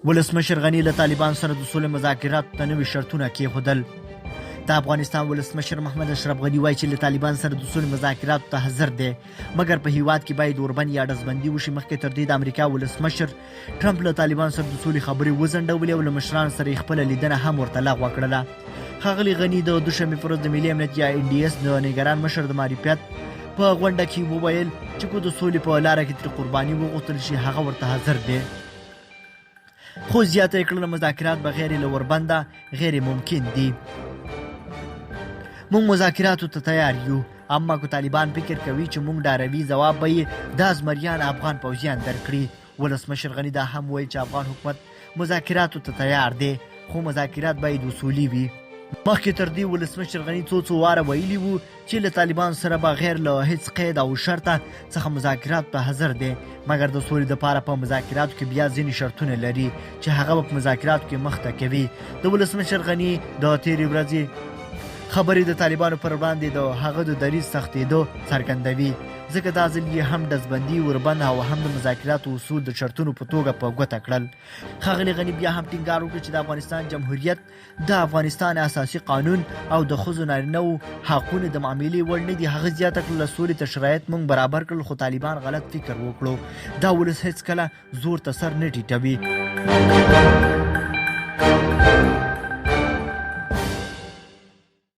ولسمشر غني له طالبان سره د سولې مذاکراتو ته نوي شرطونه کېښودل. د افغانستان ولسمشر محمد اشرف غني وایي چې له طالبان سره د سولې مذاکراتو ته حاضر دی، مګر په هیواد کې باید اوربند یا ډزبندي وشي. مخکې تر دې د امریکا ولسمشر ټرمپ له طالبان سره د سولې خبرې وځنډولې او له مشرانو سره یې خپله لیدنه هم ورته لغوه کړله. ښاغلي غني د دوشنبې پر ورځ د ملي امنیت یا ان ډي اس د نګران مشر د معرفت په غونډه کې وویل چې که د سولې په لاره کې ترې قرباني وغوښتل شي، هغه ورته حاضر دی، خو زیاته یې کړله مذاکرات بغیر له وربنده غیر ممکن دي. موږ مذاکراتو ته تیار یو، اما که طالبان فکر کوي چې موږ ډاروي، ځواب به یې دا زمریان افغان پوځیان درکړي. ولسمشر غني دا هم ویل چې افغان حکومت مذاکراتو ته تیار دی، خو مذاکرات باید اصولي وي. مخکې تر دې ولسمشر غني څو څو واره ویلي وو چې له طالبانو سره به غیر له هیڅ قید او شرطه څخه مذاکراتو ته حاضر دی، مګر د سولې دپاره په مذاکراتو کې بیا ځینې شرطونه لري چې هغه به په مذاکراتو کې مخته کوي. د ولسمشر غني د تېرې ورځې خبرې د طالبانو پر وړاندې د هغه د دریځ سختېدو څرګندوي، ځکه دا ځل یې هم ډزبندي، اوربند او هم د مذاکراتو اصول د شرطونو په توګه په ګوته کړل. ښاغلي غني بیا هم ټینګار وکړ چې د افغانستان جمهوریت، د افغانستان اساسي قانون او د ښځو نارینه وو حقونه د معاملې وړ نه دي. هغه زیاته کړه، له سولې ته شرایط موږ برابر کړل، خو طالبان غلط فکر وکړو. دا ولس هیڅکله زور ته سر نه ټیټوي.